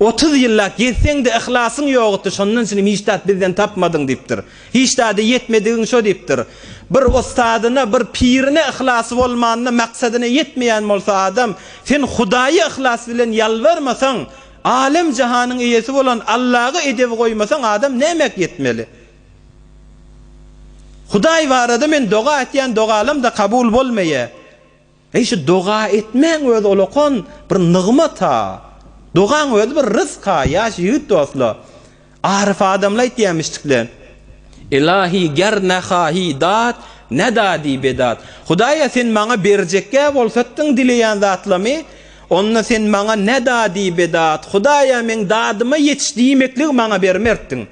30 ýyllap gezseň-de yhlasyň ýokdy, şondan çynym hiç zat bizden tapmadyň diýipdir. Hiç zada ýetmedigiň şo diýipdir. Bir ussadyna, bir pirine yhlasy bolmanda maksadyna ýetmeýän bolsa adam, sen Hudaýa yhlas bilen ýalbarmasaň, alem-jahanyň eýesi bolan Allaga edep goýmasaň adam nämäk ýetmeli? Hudaý barada men doga etýän dogalam-da kabul bolmaýa. Eý şu doga etmäň özi olakan bir nygmat-a. Dogaň özi bir ryzk-a ýaş ýigit dostlar. Aryf adamlar aýtýamyşdykle. Ilahi ger nehahi dat nedadi bedat. Hudaýa sen maňa berjekgä bolsatdyň dileýän zatlamy, onda sen maňa nedadi bedat, Hudaýa meň dadyma ýetiş diýmekligi maňa bermertdiň.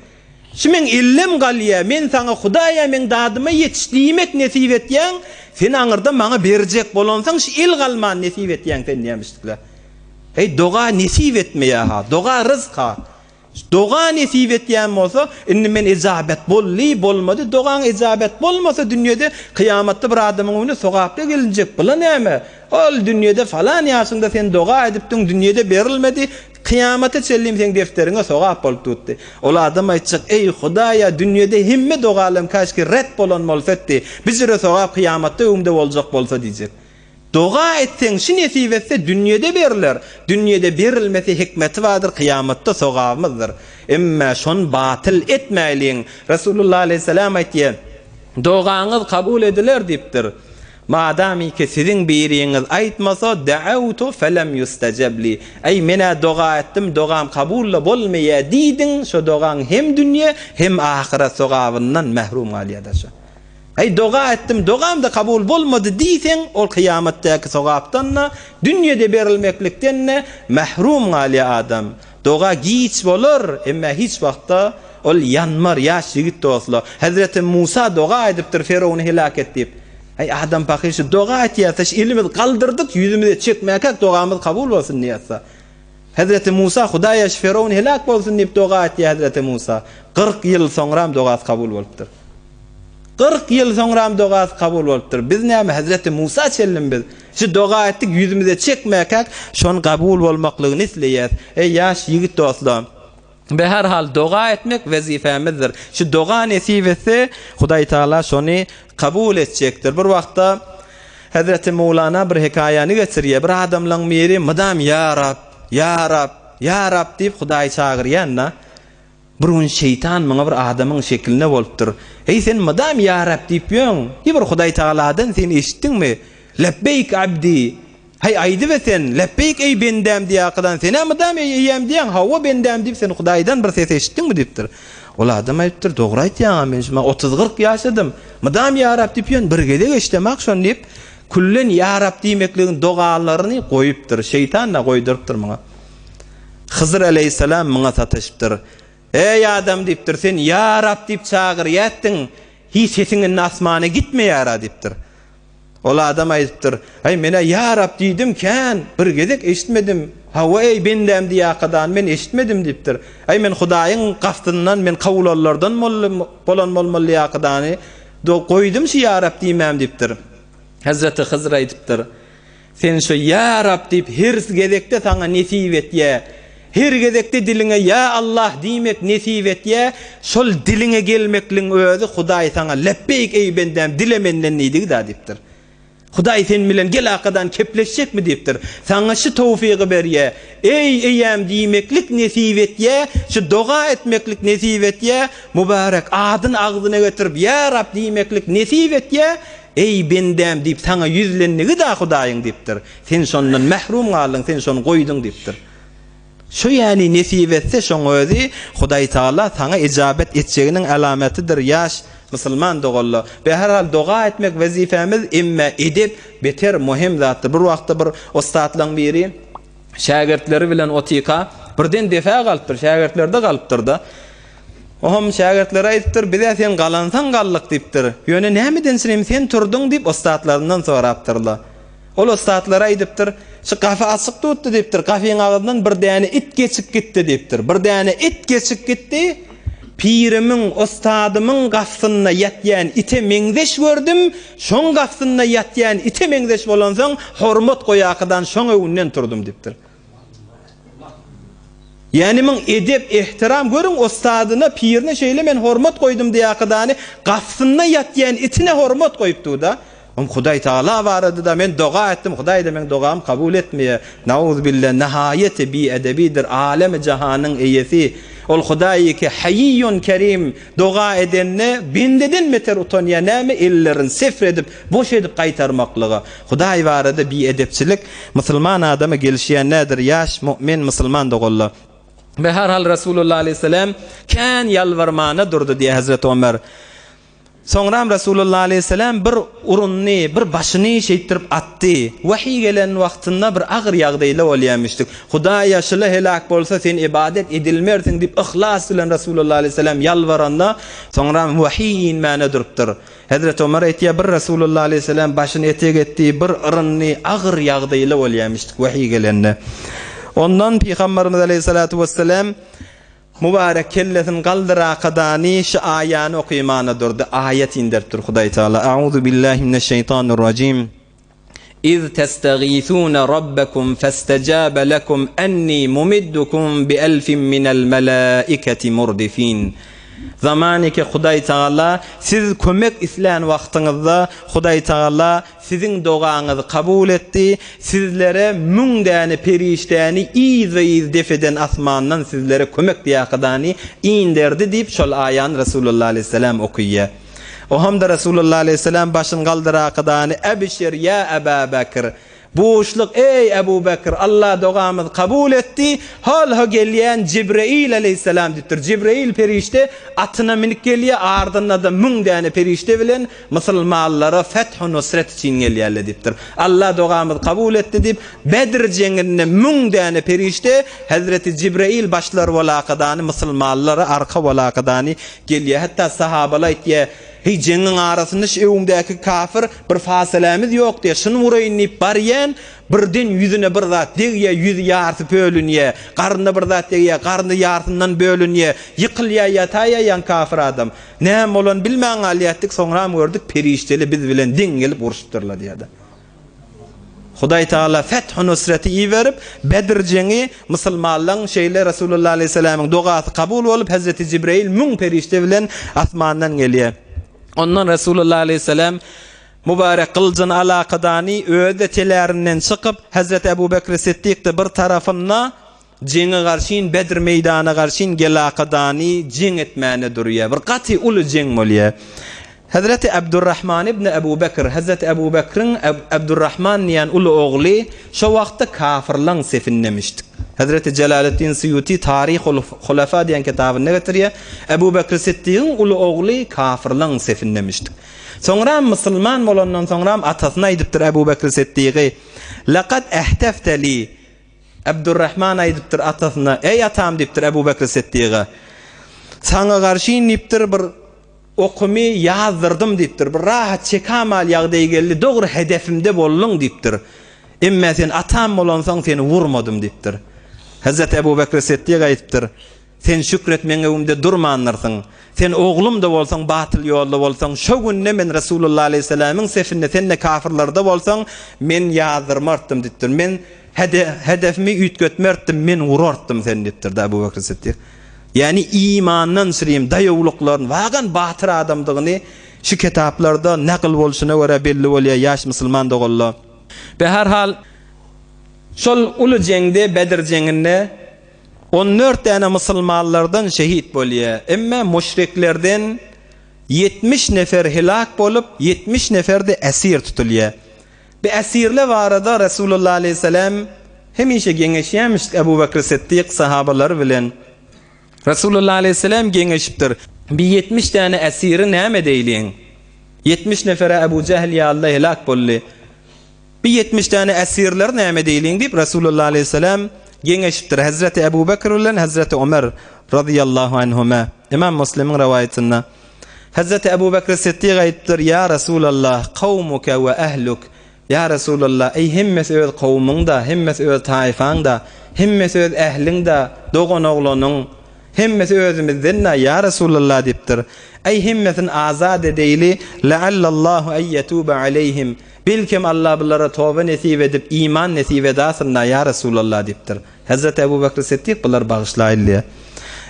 Şu meň ellem galýa, men saňa Hudaýa meň dadyma ýetiş diýmek nesip etýäň, sen aňyrda maňa berjek bolansoň şu el galman nesip etýäň sen diýmişdikler. Heý doga nesip etmeýä-ha, doga ryzk-ha. Doga nesip etýän bolsa, indi men ejabet boldy, bolmady, dogaň ejabet bolmasa dünýede, kyýamatda bir adamyň öňüne sogaply gelinjek, bula näme? Ol dünýede falan ýaşyňda sen doga edipdiň, dünýede berilmedi, Kyýamata çenlim seň defteriňe sogap bolup tutdy. Ol adam aýtjak, Eý, Hudaýa, dünýede hemme dogalarym käşki ret bolan bolsatdy. Bijire sogap kyýamatda öňümde boljak bolsa diýjek. Doga etseň şi nesip etse dünýede beriler. Dünýede berilmese hikmeti bardyr kyýamatda sogabymyzdyr. Emme şony batyl etmäýliň. Resulullah aleýhissalam aýtýar, Dogaňyz kabul ediler diýipdir. Madamiki siziň biriňiz aýtmasa, Da'awtu felem ýustajab li. Eý, men-ä doga etdim, dogam kabul-da bolmaýar diýdiň, şo dogaň hem dünýe, hem ahyret sogabyndan mährum galýar-da şo. Eý, doga etdim, dogam-da kabul bolmady diýseň, ol kyýamatdaky sogapdan-da, dünýede berilmeklikden-de mährum galýar adam. Doga giç bolar, emmä hiç wagtda ol ýanmar, ýaş ýigit dostlar. Hezreti Musa doga edipdir, Ferowny heläk et diýip. Eý, adam pahyr şu doga etýärse, şu elimizi galdyrdyk, ýüzümize çekmäkäk dogamyz kabul bolsun diýýärse. Hezreti Musa Hudaýa şu Ferown heläk bolsun diýip doga etýär Hezreti Musa. 40 ýyl soňram dogasy kabul bolupdyr. 40 ýyl soňram dogasy kabul bolupdyr. Biz näme Hezreti Musa çenlimi biz? Şu doga etdik ýüzümize çekmäkäk şon kabul bolmaklygyny isleýäs. Eý ýaş ýigit dostlar! Beherhal doga etmek wezipemizdir. Şu doga nesip etse Hudaý Tagala şony kabul etjekdir. Bir wagtda Hezreti Mowlana bir hekaýany geçirýär. Bir adamlaň biri mydam Ýa Rab, Ýa Rab, Ýa Rab diýip Hudaýy çagyrýan-da. Bir gün şeýtan muňa bir adamyň şeklinde bolupdyr. Eý sen mydam Ýa Rab diýip ýöň. Hi bir Hudaý Tagaladan sen eşitdiňmi? Lebbeýk abdi! Haý aýdybe sen, Lebbeýk eý bendäm diýýärkadan, sen-ä mydam eý eýäm diýýäň, hawa bendäm diýip sen Hudaýdan bir ses eşitdiňmi diýipdir. Ol adam aýdypdyr, dogry aýtýaň-a men şu otuz-kyrk ýaşadym, mydam Ýa Rab diýip ýörün, bir gezek eşidemak şony diýip, küllen Ýa Rab diýmekligiň dogalaryny goýupdyr, şeýtan-da goýdurypdyr muňa. Hyzyr aleýhissalam muňa sataşypdyr. Eý adam diýipdir, sen Ýa Rab diýip çagyrýatdyň, hiç sesiň indi asmana gitmeýär-a diýipdir. Ol adam aýdypdyr, Äý, men-ä Ýa Rab diýdim kän, bir gezek eşitmedim. Hawa, eý, bendäm diýýärkadan men eşitmedim diýipdir. Äý, men Hudaýyň gastyndan, men kawulanlardan bolan bolmaly diýýärkadany, goýdum şu Ýa Rab diýmäm diýipdir. Hezreti Hyzr aýdypdyr, Sen şu Ýa Rab diýip her gezekde saňa nesip etýä. Her gezekde diliňe Ýa Allah diýmek nesip etýä, şol diliňe gelmekligiň özi Hudaý saňa Lepbeýk eý bendäm dile menden diýdigi-dä diýipdir. Hudaý sen bilen gel arkadan kepleşjekmi diýipdir. Saňa şu towfygy berýä. Eý eýäm diýmeklik nesip etýä, şu doga etmeklik nesip etýä, mübärek adyny agzyna getirip Ýa Rab diýmeklik nesip etýä, Eý, bendäm diýip saňa ýüzlendigi-dä Hudaýyň diýipdir. Sen şondan mährum galdyň, sen şony goýduň diýipdir. Şu ýäni nesip etse şoň özi Hudaýtagala saňa ijabet etjeginiň alamatydyr ýaş musulman doganlar. Beherhal doga etmek wezipemiz emme edep beter möhüm zatdyr. Bir wagtda bir ussatlaň biri şägirtleri bilen otyka birden defe galypdyr, şägirtlerde galypdyrda. Ohm şägirtlere aýdypdyr, Biz-ä sen galansaň galdyk diýipdir. Ýöne nämedençinim sen turduň diýip ussatlaryndan sorapdyrlar. Ol ussatlara aýdypdyr, Şu gapy açyk tutdy diýipdir, gapyň agzyndan bir däne it geçip gitdi diýipdir. Bir däne it geçip gitdi, pirimiň, ussadymyň gapysynda ýatýan ite meňzeş gördüm, şoň gapysynda ýatýan ite meňzeş bolansoň, hormat goýakydan şoň öňünden turdum diýipdir. Ýani myň edep ehtiram görüň ussadyna pirine şeýle men hormat goýdum diýakydany gapysynda ýatýan itine hormat goýupdyda. Om Hudaý Tagala baradyda men doga etdim Hudaýda meň dogamy kabul etmeýä. Nauzubilla nahaýeti bi edebidir alemi jahanyň eýesi ol Hudaý ki haýýun kerim doga edende bendeden beter utanýa näme ellerini sefr edip boş edip gaýtarmaklyga. Hudaý barada biedepçilik musulman adama gelişýän däldir ýaş mu'min musulman doganlar. Beherhal Resulullah aleýhissalam kän ýalbarmana durdy diýýär Hezreti Omer. Soňram Resulullah aleýhissalam bir urundy, bir başyny şeýtdirip atdy. Wahyý gelen wagtynda bir agyr ýagdaýla bolýarmyşdyk. Hudaýa şula heläk bolsa sen ybadat edilmersiň diýip yhlas bilen Resulullah aleýhissalam ýalbaranda soňram wahyý inmäne durupdyr. Hezreti Omar aýtýar, bir Resulullah aleýhissalam başyny etek etdi, bir yryndy, agyr ýagdaýly bolýarmyşdyk wehiý gelende. Ondan Pygamberimiz aleýhissalatu wessalam mübarek kellesini galdyrakadany şu aýany okymana durdy. Aýat inderipdir Hudaý Tagala. Auzu billahi mineşşeýtanirrajim. Iz testagithune rabbekum festejabe lekum enni mumiddukum bi elfin minel melaiketi murdifin. Zamaniki Hudaý Tagala siz kömek islän wagtyňyzda Hudaý Tagala siziň dogaňyzy kabul etdi, sizlere müň däne perişdäni yzbe-yz def eden asmandan sizlere kömek diýakydany inderdi diýip şol aýany Resulullah aleýhissalam okyýa. Ohamda Resulullah aleýhissalam başyny galdyrakydany Ebşir ýa Eba Bekr Buşluk, eý, Ebu Bekr, Allah dogamyzy kabul etdi, hol-ho gelýän Jibreýil aleýhissalam diýipdir. Jibreýil perişde atyna münüp gelýär, ardynda-da müň däne perişde bilen musulmanlara feth-u-nusret üçin gelýärler diýipdir. Allah dogamyzy kabul etdi diýip, Bedr jeňinde müň däne perişde hezreti Jibreýil başlar bolakadany musulmanlara arka bolakadany gelýär. Hatda sahabalar aýtýar, Heý, jeňiň arasynda şu öňdäki kafir bir fasylämiz ýok diýýär, şuny uraýyn diýip barýan, birden ýüzüne bir zat degýär, ýüzi ýarsy bölünýär, garnyna bir zat degýär, garny ýarsyndan bölünýär, ýykylýar, ýataýýar ýaňky kafir adam. Näme bolanyny bilmän galýardyk, soňram gördük, perişdeli biz bilen deň gelip urşupdyrlar diýýär-de. Hudaý Tagala feth-u-nusreti iberip, Bedr jeňi musulmanlaň şeýle Resulullah aleýhissalamyň dogasy kabul bolup, Hezreti Jibreýil müň perişde bilen asmandan gelýär. Ondan Resulullah aleýhissalam mübarek gylyjyny alakadany özi-de telärinden çykyp, Hezreti Ebu Bekri Siddik-de bir tarapynda Jeňe garşyn Bedr meýdana garşyn gelakadany jeň etmäne durýa. Bir gaty uly jeň bolýa. Hezreti Abdurrahman ibn Ebu Bekr, Hezreti Ebu Bekriň Abdurrahman diýen uly ogly şo wagtda kafyrlaň sefindemişdik. Hezreti Jelaleddin Syýuti Taryhul Hulafa diýen kitabynda getirýä. Ebu Bekri Siddigiň uly ogly kafyrlaň sefindemişdik. Soňram musulman bolandan soňram atasyna aýdypdyr Ebu Bekri Siddigy, Lekad ehtefte li Abdurrahman aýdypdyr atasyna, Eý atam diýipdir Ebu Bekri Siddiga. Saňa garşyn diýipdir bir okumy ýazdyrdym diýipdir. Bir rahat çekamal ýagdaý geldi, dogry hedefimde bolduň diýipdir. Emme sen atam bolansoň seni wurmadym diýipdir. Hezreti Ebu Bekri Siddik aýdypdyr, Sen şükret meň öňümde durmandyrsyň. Sen oglum-da bolsaň, batyl ýolda bolsaň, şo günde men Resulullah aleýhissalamyň sefinde sen-de kafyrlarda bolsaň, men ýazdyrmartdym diýipdir. Men hedefimi üýtgetmertdim, men urartdym seni diýipdir-de Abu Bekr Siddik. Ýagny imandan şirin daýawlyklaryny, wagan batyr adamdygyny şu kitaplarda nakyl bolşuna görä belli bolýar ýaş musulman doganlar. Be-herhal, şol uly jeňde, Bedr jeňinde On dört däne musulmanlardan şehit bolýar. Emme müşriklerden 70 nefer helak bolup, 70 nefer-de esir tutulýar. Bu esirler barada Resulullah aleýhissalam hemişe geňeşýärmiş Ebu Bekr Siddik sahabalary bilen. Resulullah aleýhissalam geňeşipdir. Bi 70 däne esiri näme edeýliň? 70 nefere Ebu Jähl ýalylar helak boldy. Bi 70 däne esirleri näme edeýliň diýip, Resulullah aleýhissalam geňeşipdir. Hezreti Ebu Bekr bilen Hezreti Omer razyýallahu anhuma. Ymam Muslimiň rowaýatynda. Hezreti Ebu Bekr Siddik aýdypdyr, Ýa Resulallah, kawmuke we ehluk. Ýa Resulallah, eý hemmesi öz kowumyň-da, hemmesi öz taýfaň-da, hemmesi öz ähliň-de, dogan-oglanyň. Hemmesi özümizden-dä, ýa Resulallah diýipdir. Eý hemmesini azat edeýli, leallallahu en ýetube aleýhim. Belkem Allah bulara toba nesip edip, iman nesip edasyn-da, ýa Resulallah diýipdir. Hezreti Ebu Bekri Siddik bulary bagyşlaýyn diýýär.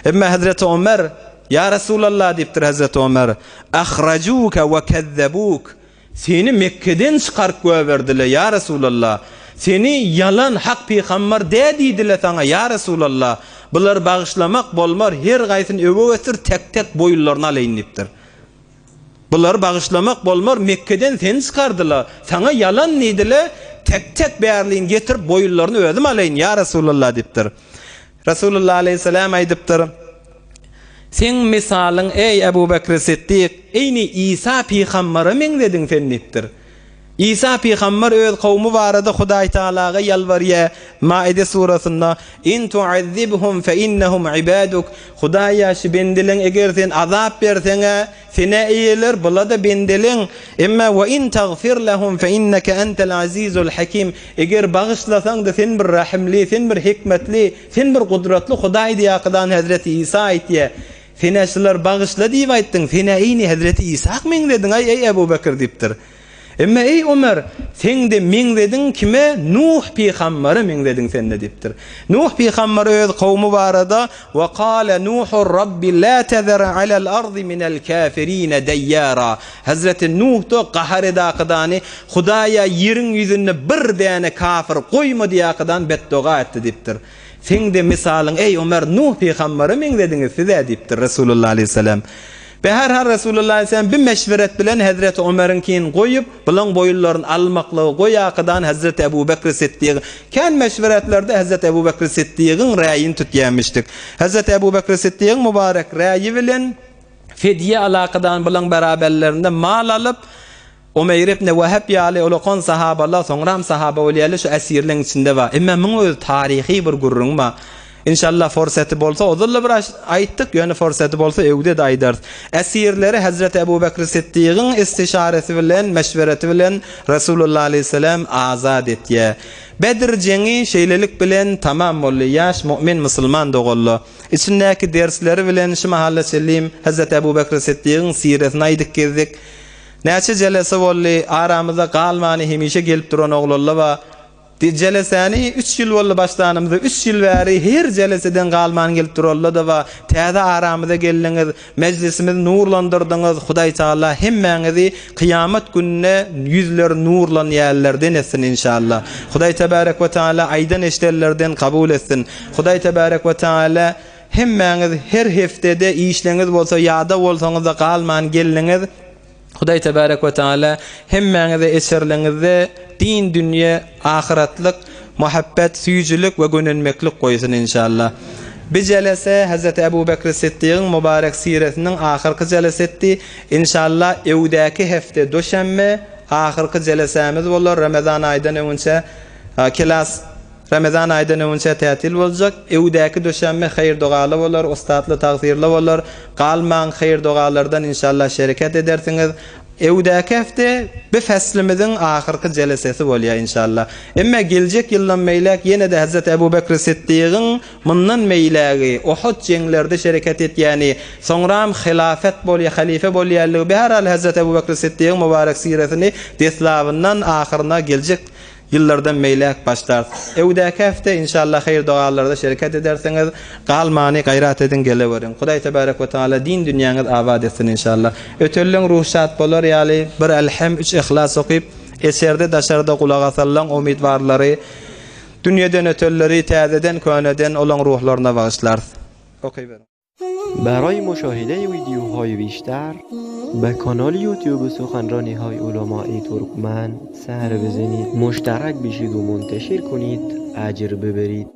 Emma Hezreti Omer, Ýa Resulallah diýipdir Hezreti Omer, Ahrajuke we kezzebuk. Seni Mekgeden çykaryp göberdile, ýa Resulallah. Seni ýalan, hak pygambar dä diýdile saňa, ýa Resulallah. Bulary bagyşlamak bolmar, her gaýsyny öwe getir, tek-tek boýunlaryny alaýyn diýipdir. Bulary bagyşlamak bolmar, Mekgeden seni çykardyla, saňa ýalan diýdile, tek-tek bärlin getirip boýunlaryny özüm alaýyn, ýa Resulallah diýipdir. Resulullah aleýhissalam aýdypdyr, Seň mysalyň, eý, Ebu Bekri Siddik, eýni Isa pygambara meňzediň sen diýipdir. Isa pygamber öz kowmy barada Hudaý Tagalaga ýalbarýar, Maide surasynda, In tuazzibhum fe innehum ibaduk, Hudaýa şu bendeleň eger sen azap berseň-ä, sen-ä eýeler, bula-da bendeleň, emma we in tagfir lehum fe inneke entel azizul hakim, eger bagyşlasaň-da sen bir rahymly, sen bir hikmetli, sen bir gudratly Hudaý diýakydan Hezreti Isa aýtýar. Sen-ä şulary bagyşla diýip aýtdyň, sen-ä eýni Hezreti Isak meňzediň-aý, eý Ebu Bekir diýipdir. Emma eý Omer, seň-de meňzediň kime, Nuh pygambere meňzediň sen-de diýipdir. Nuh pygamber öz kowmy barada, Wa kale Nuhu Rabbi la tezer alel ardy minel kafirine deýýara. Hezreti Nuh-da gahar edakydany, Hudaýa ýeriň ýüzünde bir däne kafir goýma diýakydan betdoga etdi diýipdir. Seň-de mysalyň eý Omer Nuh pygambere meňzediňiz siz-ä diýipdir Resulullah aleýhissalam. Beherhal Resulullah aleýhissalam bi meşweret bilen hezreti Omeriňkini goýup, bulaň boýunlaryny almaklygy goýakydan hezreti Ebu Bekri Siddigy kän meşweretlerde hezreti Ebu Bekri Siddigyň räýini tutýamişdik. Hezreti Ebu Bekri Siddigyň mübarek räýi bilen fidýe alakydan bulaň beraberlerinde mal alyp, Umeýr ibn Wehep ýaly ulakan sahabalar soňram sahaba bolýarlar şu esirleň içinde bar. Emma muň öz taryhy bir gürrüňi bar. Inşallah forseti bolsa ozal-da bir aýtdyk, ýöne forseti bolsa öwde-de aýdarys. Esirleri Hezreti Ebu Bekri Siddigiň istişaresi bilen, meşwereti bilen Resulullah aleýhissalam azat etýär. Bedr jeňi şeýlelik bilen tamam boldy. Ýaş mu'min musulman doganlar. Içindäki dersleri bilen şu mahalla çenlim Hezreti Ebu Bekri Siddigiň siresini aýdyp gezdik. Näçe jelese boldy, aramyzda galmany hemişe gelip duran oglanla bar. Di jelesäni üç ýyl boldy başlanymyza, üç ýyl bäri her jeleseden galman gelip duranla-da bar. Täze aramyza geldiňiz, mejlisimizi nurlandyrdyňyz, Hudaý Tagala hemmäňizi kyýamat gününe ýüzleri nurlanýanlarden etsin inşallah. Hudaý Tebarek we Taala aýdan eşidenlerden kabul etsin. Hudaý Tebarek we Taala Hemmäňiz her hepdede işleňiz bolsa ýadaw bolsaňyzda galman geldiňiz. Hudaý tebarek we taala hemmäňize eçerliňizde din dünýe ahyratlyk muhabbet süýjülik we gönenmeklik goýsun inşallah. Bi jelese Hezreti Ebu Bekri Siddigiň mubarek siresiniň ahyrky jelesetdi. Inşallah öwdäki hepde duşenbe ahyrky jelesämiz bolar Ramazan aýdan öňünçä kelas Ramazan aýdan öňünçä tätil boljak. Öwdäki duşenbe haýyr-dogaly bolar, ussatly tagsyrly bolar. Galmaň, haýyr-dogalardan inşallah şereket edersiňiz. Öwdäki hepde bi feslimiziň ahyrky jelesesi bolýar inşallah. Emme geljek ýyldan beýläk ýene-de Hezreti Ebu Bekri Siddigiň mundan beýlägi Uhud jeňlerde şereket etýäni, soňram hylafet bolýa, halife bolýanlygy, beherhal Hezreti Ebu Bekri Siddigiň mübarek siresini deslabyndan ahyryna geljek Ýyllardan beýläk başlarys. Öwdäki hepde inşallah haýyr dogalarda şereket edersiňiz. Galmany gaýrat ediň geleweriň. Hudaý tebarek we taala din dünýäňiz abat etsin inşallah. Ötenleň ruhy şat bolar ýaly bir Elhem üç Yhlas okyp eçerde daşarda gulak asanlaň umytwarlary dünýeden ötenleri täzeden köneden olaň ruhlaryna bagyşlarys. Okyberiň. برای مشاهده ویدیوهای بیشتر به کانال یوتیوب سخنرانی های علمای ترکمن سر بزنید مشترک بشید و منتشر کنید اجر ببرید.